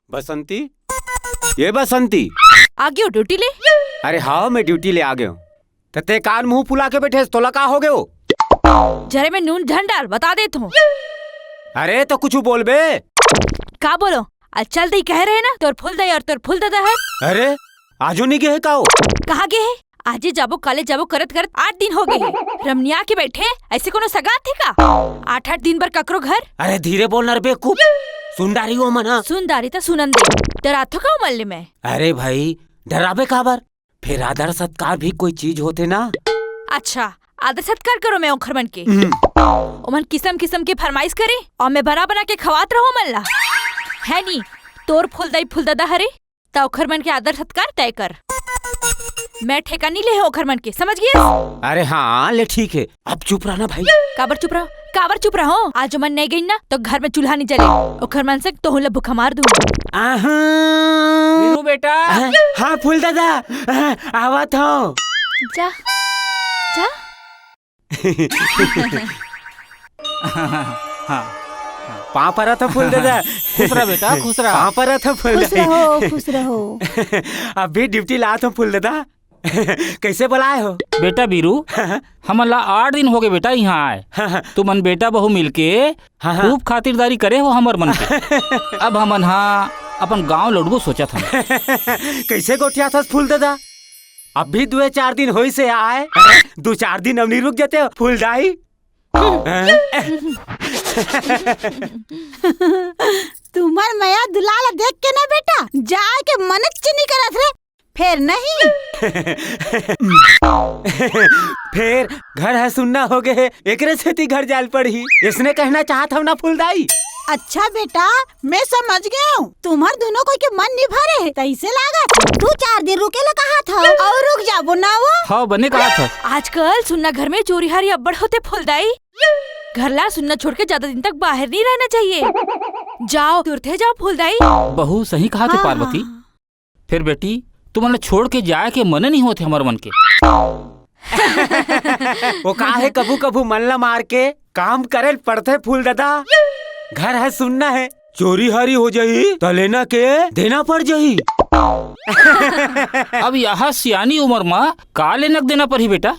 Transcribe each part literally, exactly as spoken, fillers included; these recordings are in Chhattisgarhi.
बसंती, ये बसंती। आ गयो ड्यूटी ले? अरे हाँ, मैं ड्यूटी ले आ गयो। त ते कान मुंह फुला के बैठे, तोला का हो गयो? जरे में नून झन डाल, बता देत हूँ। अरे तो कुछ बोल बे। का बोलो? अच्छा, चल दई कहे रहे ना, तोर फूल दई और तोर फूल ददा है। अरे, आजो नहीं गए का वो? कहाँ गए है? आजे जाबो, काले जाबो करत करत आठ दिन हो गए है। रमनिया के बैठे, ऐसे कोनो सगात है का? आठ आठ दिन भर ककरो घर? अरे धीरे बोल ना रे बेवकूफ, सुन डारी वो मन ह। सुन डारी त सुनन दे, डराथो का उमर ले मैं? अरे भाई, डराबे काबर? फिर आदर सत्कार भी कोई चीज होथे ना। अच्छा, आदर सत्कार करो मैं ओखर मन के। हम्म। ओमन किसम किसम के फरमाइश करे और मैं बना बना के खवात रहूं ओमन ला। है नी, तोर फूलदाई फूलदादा हरे, त ओखर मन के आदर सत्कार तय कर। मैं ठेका नहीं ले हूं ओखर मन के, समझ गए? अरे हाँ, ले ठीक है, अब चुप रहना भाई। काबर चुप रहो, काबर चुप रहो? आज ओमन नहीं गई ना तो घर में चूल्हा नहीं जले। ओखर मन से तोहू ला भूखा मार दूं। आहू। वीरू बेटा। हाँ, हाँ, फूल दादा। हाँ, आवत हूँ। जा, जा। हाँ। पाँव परत हूँ फूल दादा। खुश रह बेटा, खुश रह। पाँव परत हूँ फूल खुश दादा। रहो, खुश रहो। अभी ड्यूटी लात हूँ फूल दादा। कैसे बुलाए हो? बेटा बीरू, हाँ, हाँ। हमन ला आठ दिन हो गए बेटा यहाँ आए। हाँ, हाँ। तुमन बेटा बहू मिलके हाँ, हाँ। खूब खातिरदारी करे हो हमर मन के। अब हमन हा अपन गांव लौटबो सोचत हन। कैसे गोठियाथस फूल दादा? अभी दुए चार दिन होइस हे आए, दू चार दिन अउ नहीं रुक जाते फूल दाई? तुमर मया दुलार ला देख के ना बेटा, जाए के मनच नहीं करत रे। फेर नहीं। फेर घर ह सुन्ना हो गए हे, एकरे सेती घर जाल पड़ही। इसने कहना चाहत हव ना फूलदाई? अच्छा बेटा, मैं समझ गया हूँ, तुम्हर दोनों कोई के मन नहीं भरे हे, तइसे लागत। दू चार दिन रुके ला कहा था और रुक जाबो ना वो। हाँ, बने कहा था। आजकल सुन्ना घर में चोरी हारी अब्बड़ होथे फूलदाई। घर ला सुन्ना छोड़ के ज्यादा दिन तक बाहर नहीं रहना चाहिए। जाओ, तुरते जाओ फूलदाई। बहू सही कहा थे हाँ, पार्वती। हाँ। फेर बेटी, तुमन ला छोड़ के जाए के मने नहीं होत हे हमर मन के। वो का हे, कभू कभू मन ला मार के काम करे ल पड़थे फूल दादा। घर ह सुन्ना हे, चोरी हारी हो जाही त लेना के देना पड़ जाही। अब यहा सियानी उमर मा का लेना के देना पड़ही बेटा?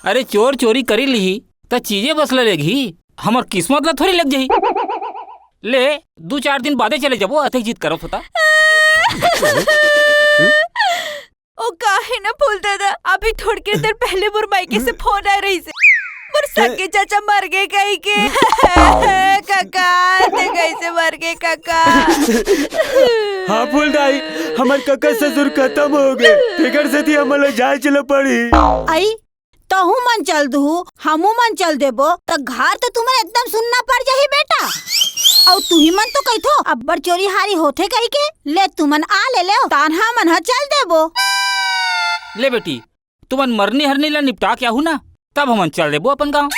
अरे चोर चोरी करी लिही त चीजे बस ला लेगही, हमर किस्मत ला थोड़ी लग जाही। ले, दू चार दिन बादे चले जाबो, अतेक जिद करत होता। ओ काहे ना फूल दादा, अभी थोड़के देर पहले मोर मायके से फोन आए रहिस हे। मोर सगे चाचा मर गए कही के। कका, ते कैसे मर गए कका? हाँ फूल दाई, हमर कका ससुर खत्म हो गए, तेकर सेती हमन ला जाए चला पड़ी। आई, तहू मन चल दुहू, हमू मन चल देबो, त घर तो तुमन एकदम सुन्ना पड़ जाही बेटा। अउ तुही मन तो कहिथो, अब्बड़ चोरी हारी होथे कहिके, ले तुमन आ ले लेव, तान हमन ह चल देबो। ले बेटी, तुमन मरनी हरनी ला निपटा के आहू ना, तब हमन चल देबो अपन गांव।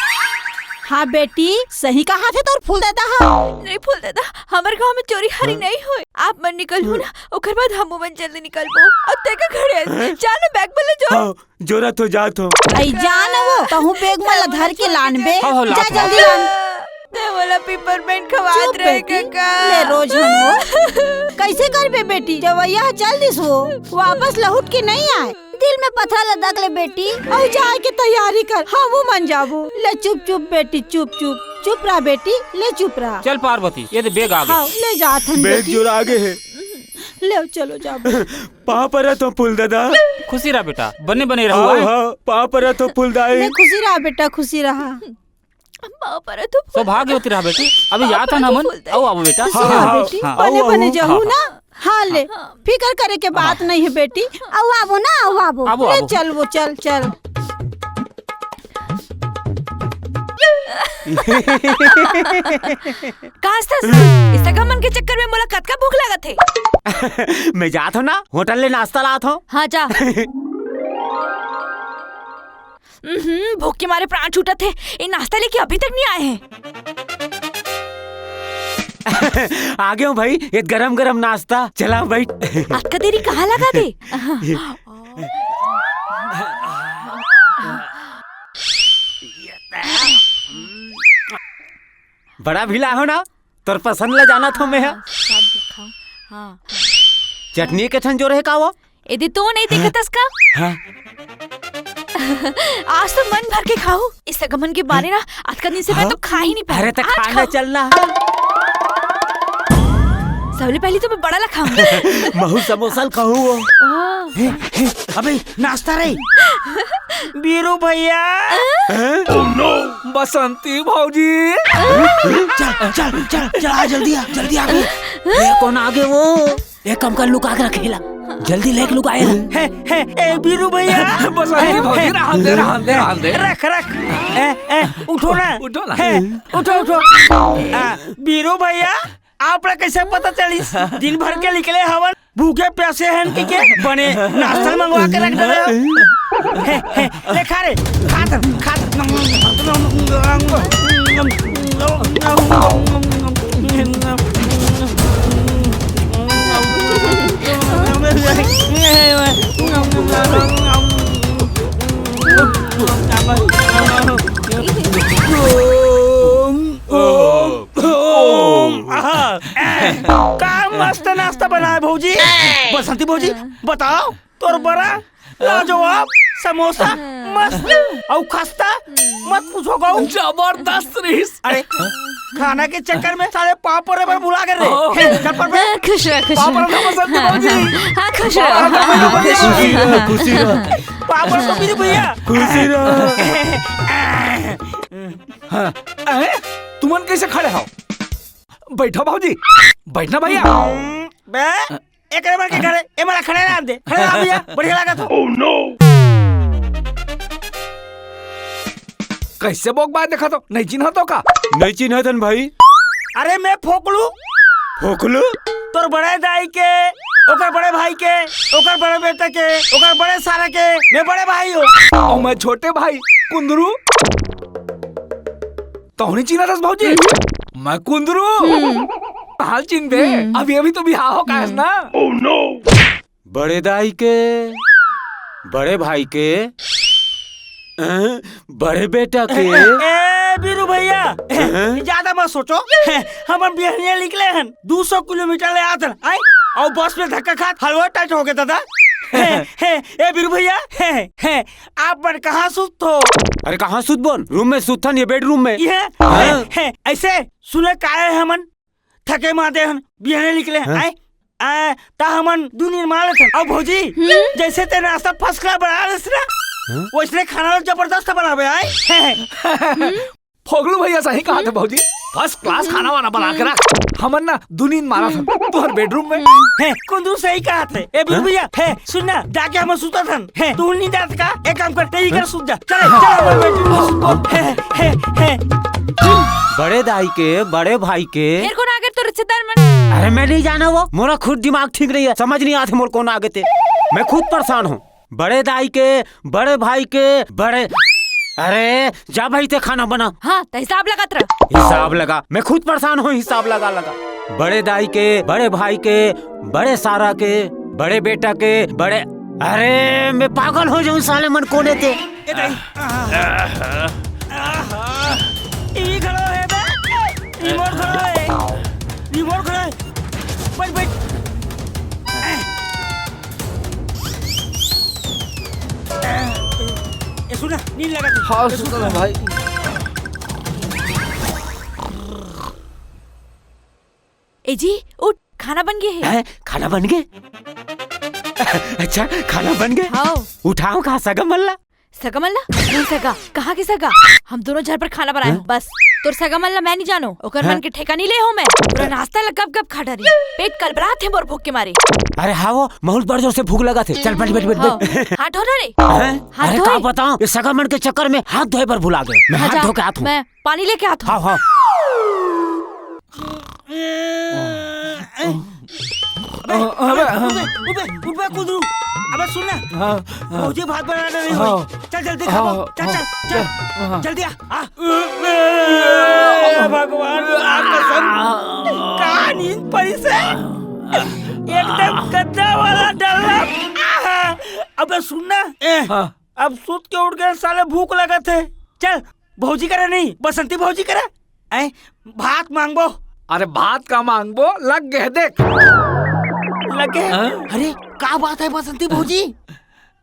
हाँ बेटी, सही कहा थे तोर फूल दादा हा। नहीं फूल दादा, हमर गांव में चोरी हारी हाँ। नहीं होय। आप मन निकलहू ना, ओकर बाद हमू मन जल्दी निकलबो। अब तेका घरे आइस, जा ना बैग में ले जाओ। हाँ, जोरा तो जात हो। आई जा ना वो, तहूँ बैग में ला धर के लानबे। हाँ, हाँ, जा लात जल्दी हूँ। लान। ते मोला पिपरमेंट खवात चुप रहे बेटी, कका। ले रोज हम वो। कैसे करबे बेटी, जवैया चल दिस वो, वापस लहुट के नहीं आए। दिल में पथरा लदक ले बेटी, अउ जाए के तैयारी कर, हमू मन जाबो। ले चुप चुप बेटी, चुप चुप, चुप रह बेटी, ले चुप रह। चल पार्वती, ये दे बैग आ गए। हाँ, ले जात हन बैग बेटी। जोर आगे है। ले चलो जाबो। पाँव परत हो फूल दादा। खुशी रह बेटा, बने बने रहो, हाँ, हैं? हाँ, पाँव परत हो फूल दाई। ले खुशी रह बेटा, खुशी रह। पाँव परत हो फूल सौभाग्यवती रह बेटी, अभी पाँव जात हन परत हो हमन, फूल दाई। आओ, आओ बेटा। खुशी हाँ, रह हाँ, बेटी, हाँ, बने हाँ, बने हाँ, जाहू हाँ, ना। हाँ। हाँ ले, हाँ। फिकर करे के बात हाँ। नहीं है बेटी। अउ आबो ना, अउ आबो। आबो, ले आबो। चल वो, चल, चल। का हंसथस? ए सगा मन के चक्कर में मोला कतका भूख लागत हे। मैं जात हूँ ना, होटल ले नाश्ता लात हूँ। हाँ, जा। उहुं, भूख के मारे प्राण छूटत हे। ए नाश्ता लेके अभी तक नहीं आए हैं। आ गया हूँ भाई, ये गरम गरम नाश्ता। चला बैठ। अतका देरी कहाँ लगा दे? बड़ा भिला हो ना, तोर पसंद ला जाना था मैं। हाँ। चटनी के ठन जोर हे का वो? एदे तो नहीं देखतस का? हाँ। आज तो मन भर के खाहूं। इस सगा मन के बारे ना अतका दिन से मैं तो खा ही नहीं पाया। अरे तो आज खाना खाऊं। चलना। सबले पहले तो मैं बड़ा ला खाऊं। महू समोसा ल खाहूं वो। हाँ। हे, हे, अबे नाश्ता रे। बीरू भैया। हैं? बसंती भौजी। चल, चल, चल, चल, आ जल्दी आ, जल्दी आ बे। ए, कोन आगे वो? एक काम कर, लुका के रखे ला। जल्दी लेके लुका आए ला। हे, हे, ए, बीरू भैया। बसंती भौजी, हे, रहन दे, रहन दे, रहन दे। रख, रख। ए, ए, उठो ना। उठो ना। हे, उठो, उठो। आ, बीरू भैया, आप ला कैसे पता चलिस? दिन भर के निकले हवन, भूखे प्यासे हन के, के बने नाश्ता मंगवा के रख दे। हे, हे, ले खा रे, खा त, खा त। ओम, ओम, आहा, का मस्त नाश्ता बनाए भौजी। बसंती भौजी, बताओ, तोर बड़ा लाजवाब समोसा, मस्त, अउ खस्ता, मत पूछो गऊ। जबरदस्त रहिस। अरे, खाना के चक्कर में साले पाँव परे बर भुला गे रे। ओह। हे, चल पर बे। हाँ, खुश रहो, खुश पाँव रहो। परे बसंती भौजी। हाँ, खुश रहो। पाँव परे बसंती भौजी। खुशी रहो, खुशी रहो। पाँव परे तो मेरे भैया। खुशी रहो। हाँ, अरे, तुमन कैसे खड़े हो? बैठो भौजी, बैठना भैया। बे, एकरे मन के खड़े, ए मन ला खड़े रहन दे, खड़े रह भैया, बढ़िया लागत हो। Oh no! कैसे बोकबाय देखत हो, नहीं चिन्हत हो का? नहीं चिन्हत हन भाई। अरे मैं फोकलू। फोकलू? तोर बड़े दाई के, ओकर बड़े भाई के, ओकर बड़े बेटा के, ओकर बड़े सारा के, मैं बड़े भाई हूँ। और मैं छोटे भाई कुंदरू। तोहनी चिन्हत हस भौजी? मैं कुंदरू। हाल चिन्हबे? अभी अभी तो बिहाव हो कायस ना। Oh no! बड़े दाई के, बड़े भाई के, अ, बड़े बेटा के। ए, बीरू भैया, हैं? ज्यादा मत सोचो। हमन बिहनिया निकले हन, दू सौ किलोमीटर ले आत हन, आय? अउ बस में धक्का खात हलवा टाइट हो गया दादा। हे, हे, ए बीरू भैया, हे, हे, आप मन कहाँ सुत हो? अरे कहाँ सुत बोन? रूम में सुत हन, ये बेडरूम में। ये? हाँ। हे, हे, ऐसे सुने काहे हमन थके मादे हन, बिहने निकले हन, हाँ। आय? आ, ता हमन दू नींद मार लेथन। अउ भौजी, हम्म? जैसे ते नाश्ता फर्स्ट क्लास बना लेस ना, हाँ? वैसने खाना ला जबरदस्त बनाबे, आय? हम्म? फोगलू भैया सही कहा थे भौजी, फर्स्ट क्लास खाना वाना बना के रख। हमन ना दू नींद मारा था तुहर बेडरूम में। हे, कुंदरू सही कहा थे। ए बीरू हाँ? भैया, हे, सुन ना, जाके हमन सुता थन। हे, तू नींद आत का? एक काम कर, तेही कर सुत जा। चल, चल, हमन बेडरूम में सुत। हे, हे, हे। बड़े दाई के, बड़े भाई के। फिर कोन आगे तो रिश्तेदार मन? अरे मैं नहीं जाना वो, मोला खुद दिमाग ठीक नहीं है, समझ नहीं आते मोर कोन आगे ते। मैं खुद परेशान हूँ। बड़े दाई के, बड़े भाई के, बड़े, अरे जा भाई ते खाना बना। हाँ, तो हिसाब लगात रह। हिसाब लगा, मैं खुद परेशान हूँ हिसाब लगा लगा। बड़े दाई के, बड़े भाई के, बड़े सारा के, बड़े बेटा के, बड़े, अरे मैं पागल हो जाऊँ साले मन कोने ते। ए दाई, आहा, आहा, टीवी खड़ा है बे, रिमोट खड़ा है, रिमोट खड़ा है, बैठ बैठ। ए, सुन ना, नींद लगा तू। हाँ, ए, सुन सुन ना ना। भाई। ए जी, उठ, खाना बन गे हे। हैं? खाना बन गे? अच्छा, खाना बन गे? हाँ। उठाओ कहाँ सगा मन ला? सगा मन ला? नहीं सगा। कहाँ के सगा? हम दोनों झर पर खाना बनाए हो, हाँ? बस। तोर सगा मन ला मैं नहीं जानो, ओकर हाँ? मन के ठेका नहीं ले हो मैं। पूरा नाश्ता ला गप गप खा डरी। पेट कलबलात हे मोर भूख के मारे। अरे हाँ वो, बहुत बड़ जोर से भूख लगा थे। चल बैठ बैठ बैठ हाँ। बैठ। हाथ धो ना रे। हैं? हाथ अरे धोए। का बताओ, ये सगा मन के चक्कर में हाथ धोए बर भुला गए। मैं हाँ हाथ जा, धो के आत हूँ। मैं पानी लेके आत हूँ। हाँ हाँ। अबे, अबे, अबे, अबे, अबे, कुंदरू। अबे, सुन ना। हाँ, हाँ। भौजी भात बना रही हाँ। हो। चल, जल्दी खा, हाँ, चल, हाँ, चल, चल। हाँ। जल्दी आ, आ। ए, भगवान, का कसम। का नींद पड़ी से? एकदम गद्दा वाला डल्ला। आहा। अबे, सुन ना। ए, हाँ। अब सुत के उठ गए, साले भूख लगत हे। चल, भौजी करा नहीं, बसंती भौजी करा। ऐ, भात मांगबो, अरे भात का मांगबो, लग गे देख। लग गे? हाँ? अरे का बात है बसंती भौजी,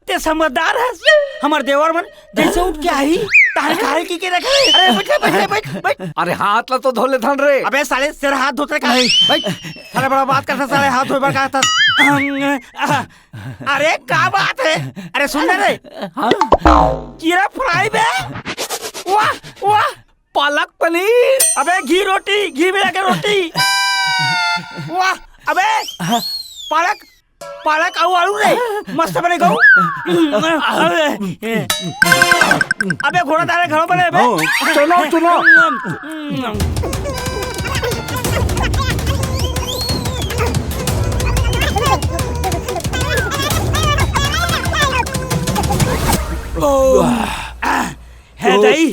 ते समझदार हस। हमर देवर मन जैसे उठ के आही, ताहन खाए की के रखे। अरे बैठ, बैठ, बैठ, बैठ। अरे हाथ ला तो धो लेथन रे। अबे साले सिर हाथ धोते का? नहीं। बैठ। साले बड़ा बात करता, साले हाथ धोए बर का था। अरे का बात है? अरे सुन ना रे। हाँ? जीरा फ्राई बे। वाह, वाह। पालक पनीर। अबे घी रोटी, घी मिला के रोटी। वाह। अबे पालक, पालक अउ आलू रे, मस्त बने गो। अबे, अबे घोड़ा तारे घरो बने बे। हाँ, चलो, चलो। ओ, है दाई।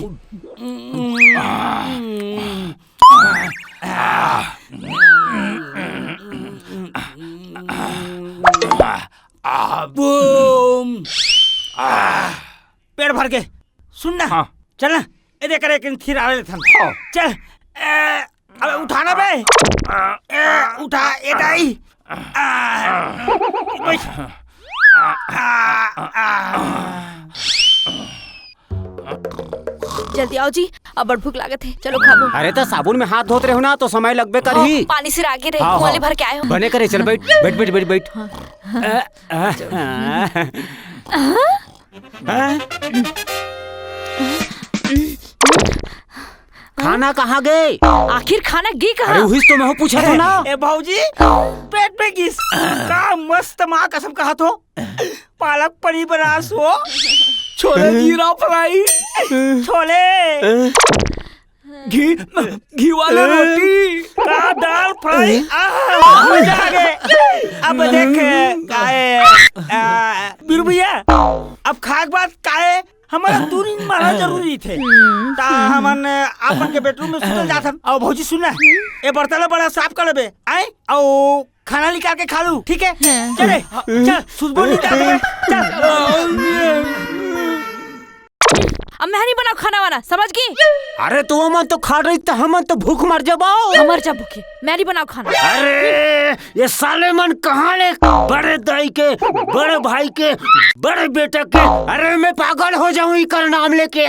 बूम। पेट भर के। सुन ना। हाँ। चल ना। ए देख रे, एक थिर आले थन। हाँ। चल। ए, अबे उठा ना बे। ए, उठा, ए दाई। आ, बैठ। आ, आ। जल्दी आओ जी, अब्बड़ भूख लागत हे, चलो खाबो। अरे त साबुन में हाथ धोत रहो ना तो समय लगबे करही। हाँ, पानी सिर आगे रे, हाँ, हाँ। भर के आए हो। बने करे, चल बैठ, बैठ, बैठ, बैठ, बैठ। हाँ। अ, अ, हाँ। हाँ? खाना कहाँ गे? आखिर खाना गे कहाँ? अरे उहीच तो मैं हूँ पूछत हूँ ना। ए भौजी, पेट में गिस। का मस्त माँ कसम कहत हो। पालक पनीर बनास हो। छोले जीरा फ्राई। छोले। घी, घी वाला रोटी। का दाल फ्राई। आहा, मजा आ गए। अब देख, काहे, आ, बीरू भैया, अब खाए के बाद काहे हमारा दू दिन माना जरूरी थे। ता हमन आपन के बेडरूम में सुतल जात हन। अउ भौजी सुन ना, ए बर्तन ला बड़ा साफ कर लेबे, आए? अउ खाना निकाल के खा लू, ठीक है? हाँ। चले, चल, सुतबो नहीं जात हन, चल। अब मैं नहीं बनाओ खाना वाना, समझ गई? अरे तो ओमन तो खा रही त हमन तो भूख मर जाबो। हमर जा भूखे, मैं नहीं बनाओ खाना। अरे ये साले मन कहाँ ले बड़े दाई के, बड़े भाई के, बड़े बेटा के। अरे मैं पागल हो जाऊं इकर नाम लेके।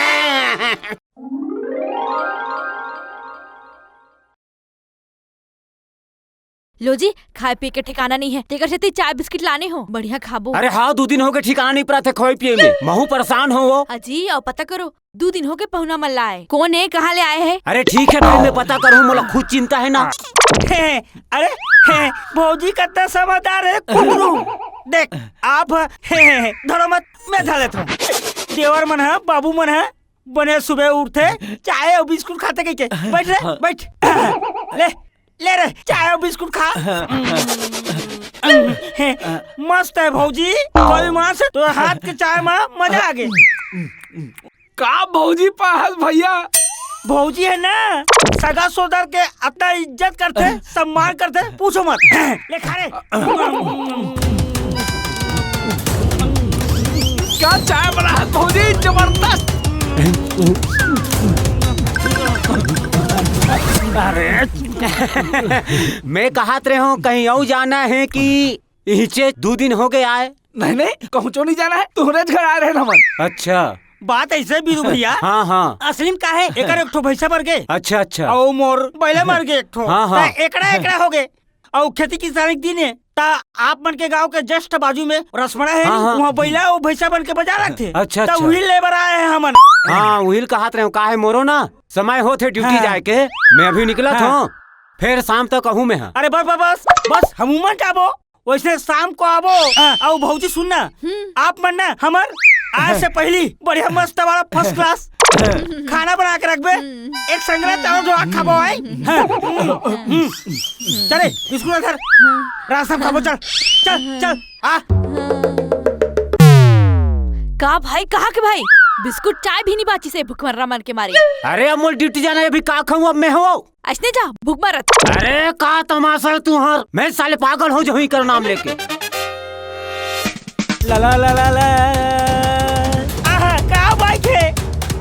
लो जी, खाए पिए के ठिकाना नहीं है, तेकर सेती चाय बिस्किट लाने हो, बढ़िया खाबो। अरे हाँ, दू दिन हो गए ठिकाना नहीं पड़ा थे खोए पिए में, महू परेशान हो वो। अजी, अउ पता करो, दू दिन हो गए पहुना मन ला आए, कौन है, कहाँ ले आए है? अरे ठीक है भाई, मैं पता करूँ, मोला खुद चिंता है ना। अरे भौजी कतना समझदार है कुकरू। देख आप धरो मत, मैं धर लेता हूँ। देवर मन है, बाबू मन है, बने सुबह उठते चाय अउ बिस्कुट खाते कहिके। बैठ रे, बैठ। ले, ले रे, चाय अउ बिस्कुट खा। मस्त है भौजी, कोई मास तो हाथ के चाय में मजा आ गए। का भौजी पाहल भैया? भौजी है ना, सगा सोदर के अतना इज्जत करते, सम्मान करते, पूछो मत। ले खा रे। क्या चाय बना है भौजी, जबरदस्त। अरे मैं कहत रहे हूँ, कहीं और जाना है कि इहिचे दू दिन हो गए आए? नहीं नहीं, कहूँचो नहीं जाना है, तुहरेच घर आए रहे हमन। अच्छा। बात ऐसे बीरू भैया। हाँ हाँ। असली में का है, एकर एक ठो भैंसा मर गए। अच्छा अच्छा। अउ मोर बैला मर गए एक ठो। हाँ, हाँ। त एकड़ा एकड़ा हो गए। अउ खेती किसानी के दिन है, त आप मन के गांव के just बाजू में रसमड़ा है, हाँ, हाँ। वहाँ बैला अउ भैंसा मन के बाजार रखते। अच्छा, त अच्छा। वही लेबर आए हैं हमन। हाँ, वही ल कहत रहे हूँ, का है मोरो ना, समय होत है ड्यूटी हाँ। जाए के, मैं अभी निकलत हाँ। हूँ, फिर शाम तक कहूँ मैं हाँ। अरे बस बस बस, बस हम उमन जाबो। वैसे शाम को आबो अउ भौजी सुन ना, आप मन ना हमर आए से पहली बढ़िया मस्त वाला first class खाना बना के रखबे। एक संगला चावल जो खाबो है। हाँ। हम्म। चले बिस्कुट धर, रास्ता में खाबो, चल चल चल आ। का भाई, कहाँ के भाई? बिस्कुट चाय भी नहीं बाची से भुखमर्रा मन के मारे। अरे अब मोल ड्यूटी जाना है, अभी का खाऊं अब मैं हो। अइसने जा, भूख मरत। अरे का तमाशा है तुहर? मैं साले पागल हो जाऊं इकर नाम लेके। ला ला ला ला ला। आहा, का बाइक है?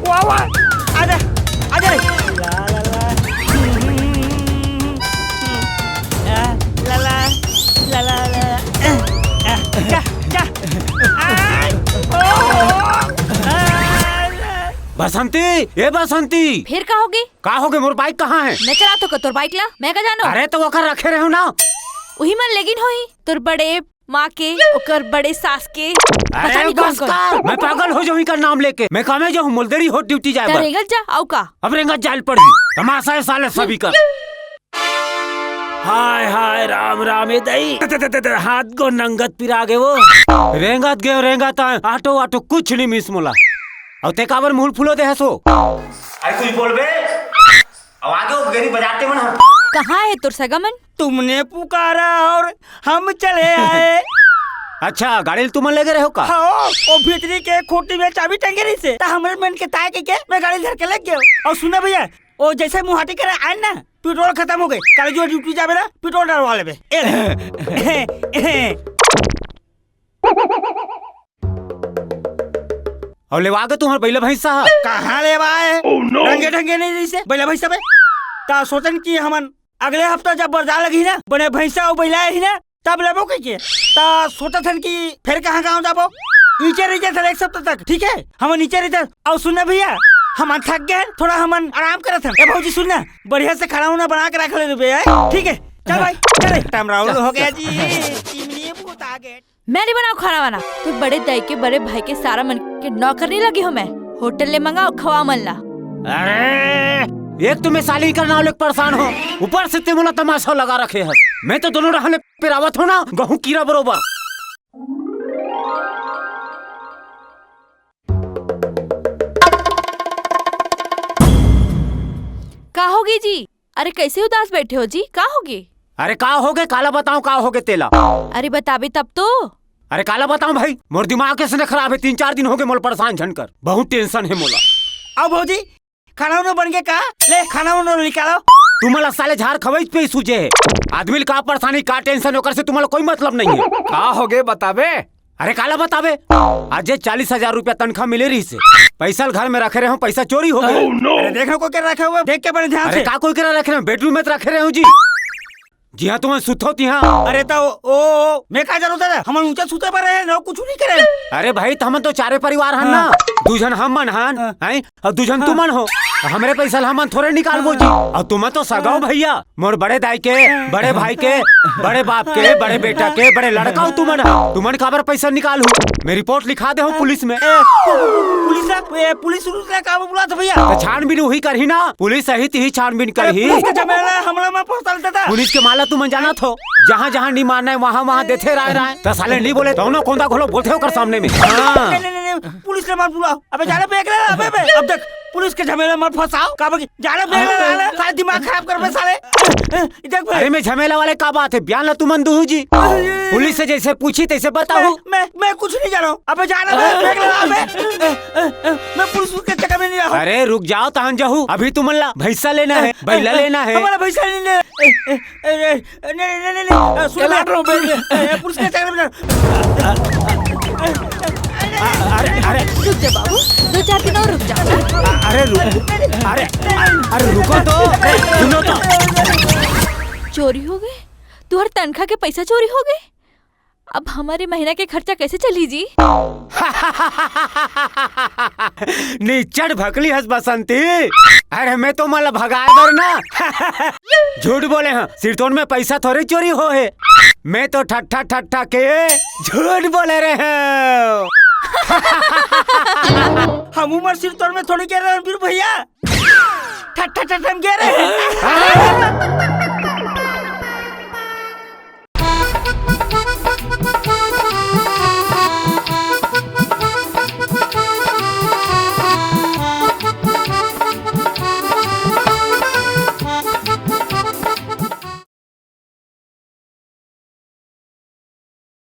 वाह वाह। आजा, आजा रे। ला ला ला। बसंती, ए बसंती। फिर का होगे? का होगे? मोर बाइक कहाँ हे? मैं चलाथों का तोर बाइक ला, मैं का जानों? अरे तो ओकर रखे रहेंव ना। उही मन लेगिन होही, तोर बड़े माँ के, ओकर बड़े सास के। अरे पता नहीं कौन बस कौन। कर, मैं पागल हो जाहूँ एकर नाम लेके। मैं कामे जाहूँ, मोला देरी होत ड्यूटी जाए त बर। रेंगत जा, अउ का? अब रेंगत जाए ल पड़ही, तमाशा हे साले सभी कर। हाय हाय, राम राम ए दई। त, त, त, त, त, हाथ गोड़ नंगत पिरा गे वो। रेंगत गेंव, रेंगत आएंव, आटो वाटो कुछ नहीं मिस मोला। अउ तें काबर मुंह फुलो दे हस वो? अरे कुछ बोलबे? अउ आगे वो गरीब बजाते मन ह। कहाँ हे तोर सगा मन? तुमने पुकारा और हम चले आए। अच्छा, गाड़ी ल तुमन लेगे रहेव का? हाँ, वो भीतरी के खूंटी में चाबी टंगे रहिसे, त हमरे मन के ताय के, के मैं गाड़ी धर के लेग गेंव। अउ सुन ना भैया, वो जइसे मुहाटी करे आएन ना, पेट्रोल खतम होगे, काली जो ड्यूटी जाबे ना, पेट्रोल डलवा लेबे। ए ले। अउ लेवा गे तुंहर बइला भइंसा ह? कहाँ लेवा हे? रंगे ढंगे नहीं रहिसे बइला भइंसा बे। त सोचन कि हमन अगले हफ्ता जब बरजा लगही ना, बने भइंसा अउ बइला आही ना, तब लेबो कहिके। त सोचत हन कि फेर कहाँ गाँव जाबो। इचे रहि जाथन एक सप्ताह तक, ठीक हे? हमन इचे रहिथन। अउ सुन ना भैया, हमन थक गे हन, थोड़ा हमन आराम करत हन। ए भौजी सुन ना, बढ़िया से खाना उना बना के रख ले बे, ठीक हे? चल भाई, चल। टमराउल हो गया जी, चिमनी भूत आ गए। मैं नहीं बनाओं खाना वाना। तोर बड़े दाई के, बड़े भाई के सारा मन के नौकर नहीं लगी हूँ मैं। होटल ले मंगाओ, खवाओ मन ला। अरे, एक तो मैं साली कर नाव लेके परेशान हों, ऊपर से तें मोला तमाशा लगा रखे हस। मैं तो दोनों डहर ले पेरावत हों ना, गहूं कीरा बरोबर। का होगे जी? अरे, कइसे उदास बइठे हो जी? का होगे? अरे, का होगे? काला बताओं, का होगे तेला? अरे, बताबे तब तो। अरे, काला बताओं भाई, मोर दिमाग अइसने खराब हे, तीन चार दिन होगे मोला परेशान झन कर, बहुत tension हे मोला। अउ भौजी, खाना उना बन गे का? ले, खाना उना निकालो। तुमन ला साले झार खवई पे सूझे हे। आदमी ला का परेशानी, का tension, ओकर से तुमन ला कोई मतलब नहीं हे। का होगे बताबे? अरे काला बताबे, आज ये चालीस हजार रुपया तनखा मिले रहिसे, पइसा ल घर में रखे रहेंव, पइसा चोरी होगे। अरे देख ना कोई करा रखे होही, देख के बने ध्यान से। अरे का कोई करा रखे रहेंव, bedroom में तो रखे रहेंव जी। जिहां तुमन सुतथव तिहां। अरे त ओ, ओ, मैं का जानों दादा, हमन ऊंचा सुते बर रहेन, अउ कुछ नहीं करेन। अरे भाई, त हमन तो चारे परिवार हन ना, दू झन हमन हन, हैं? अउ दू झन तुमन हो, हमरे पइसा ल हमन थोरे निकालबो जी। अउ तुमन तो सगा हो भैया, मोर बड़े दाई के, बड़े भाई के, बड़े बाप के, बड़े बेटा के, बड़े लड़का हो तुमन ह। तुमन काबर पइसा निकालहू? मैं रिपोर्ट लिखा दे हूँ पुलिस में। ए, पु-, पु-, पु-, पुलिस ला, ए, पुलिस उलिस ला का बुलात भैया? त छानबीन उही करही ना, पुलिस आही तिही छानबीन अरे, करही। पुलिस के झमेला हमला मत फंसा लेता था। पुलिस के माला तुमन जानत हो, जहाँ जहाँ नहीं मारना हे वहाँ वहाँ देथे राय राय। त साले नहीं बोले, दोनों कोंदा घोलो बोलथे ओकर सामने में। हाँ। नहीं, नहीं, नहीं, नहीं, पुलिस ले मत बुलाओ। अबे जा रे, bag ले ला, अबे, अबे। अब देख, पुलिस के झमेला मत फंसाओ। का बकी? जा रे, bag ले ला, ले। साले दिमाग खराब करबे, साले। ए, ए, देख बे। अरे, मैं झमेला वाले का बात हे? बयान ला तुमन दूहू जी। अरे। पुलिस से जइसे पूछी, तइसे बताहू। मैं, मैं, मैं कुछ नहीं जानों। अबे जा रे, bag ले ला, अबे। ए, ए, ए, मैं पुलिस के चक्कर में नहीं रहूँ। अरे, रुक जाओ, तहन जाहू। अभी तुमन ला भइंसा लेना हे, बइला लेना हे। हमला भइंसा नहीं लेना। ए, ए, ए, ए, नहीं, नहीं, नहीं, नहीं, नहीं, अ, सुन ना। काट रहा हूँ, बे। ए, ए, पुलिस के चक्कर में ना। अरे, अरे। रुक जा बाबू, दो चार दिन और रुक जा। अरे, रुक, अरे, अरे, रुको तो, सुनो तो। चोरी होगे? तुंहर तनखा के पइसा चोरी होगे? अब हमर महीना के खर्चा कइसे चलही जी? निच्चट भकली हस बसंती। अरे मैं तो मन ला भगाए बर ना झूठ बोले हँव। सिरतोन में पइसा थोरे चोरी होहे। मैं तो ठट्ठा ठट्ठा के झूठ बोले रहेंव। हम उमर सिरतोन में थोड़ी गे रहेन वीर भैया। ठट्ठा ठट्ठा में गे रहेन।